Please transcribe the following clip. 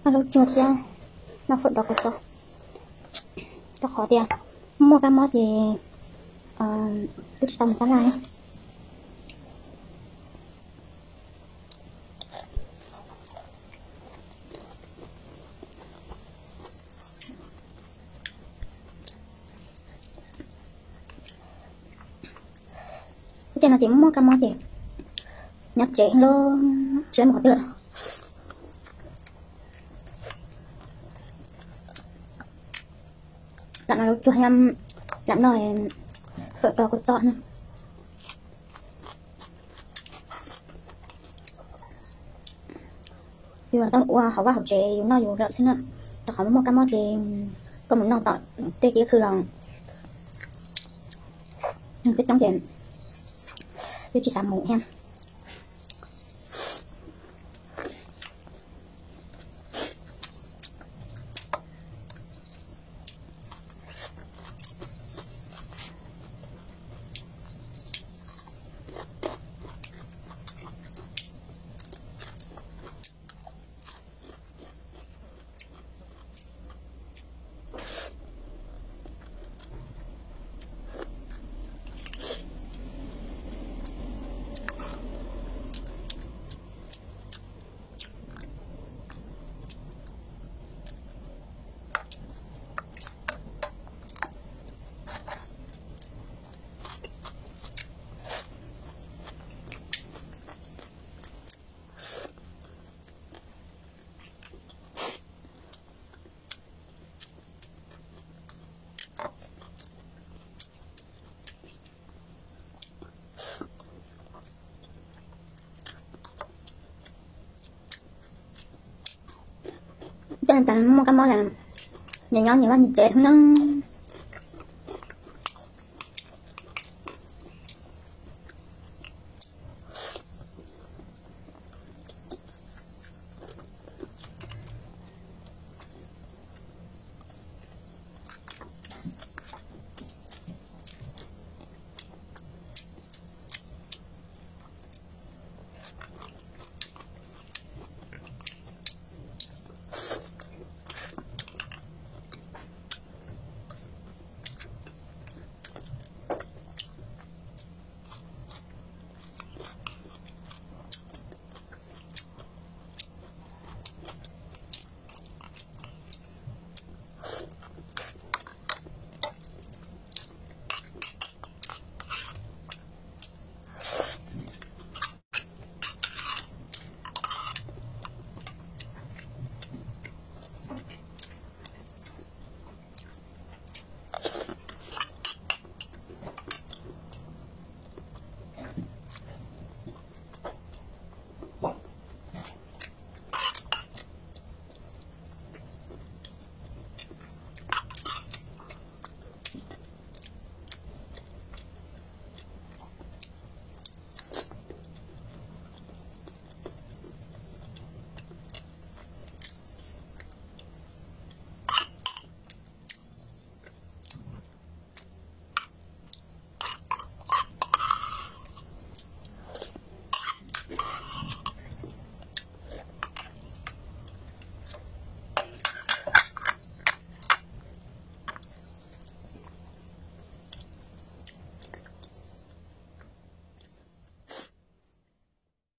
Noj zaub tsuag thiab noj fawm rau kua txob, rau qhov tias muaj kab mob ces twb tsis tau mus tab laj. Tej no ces muaj kab mob ces nyob tsev lub tsis mus qhov twg. Lam no zaub tsuag thiab lam noj fawm rau kua txob na. Yus tau ua hauv vaj hauv tsev yus noj yus lawm xwb na, rau qhov muaj kab mob ces koj mus noj tom tej kiab khw los neeg twb coob ces twb tsis xav mus thiab. Coj tas muaj kab mob, nyias nyob nyias vaj nyias tsev xwb na.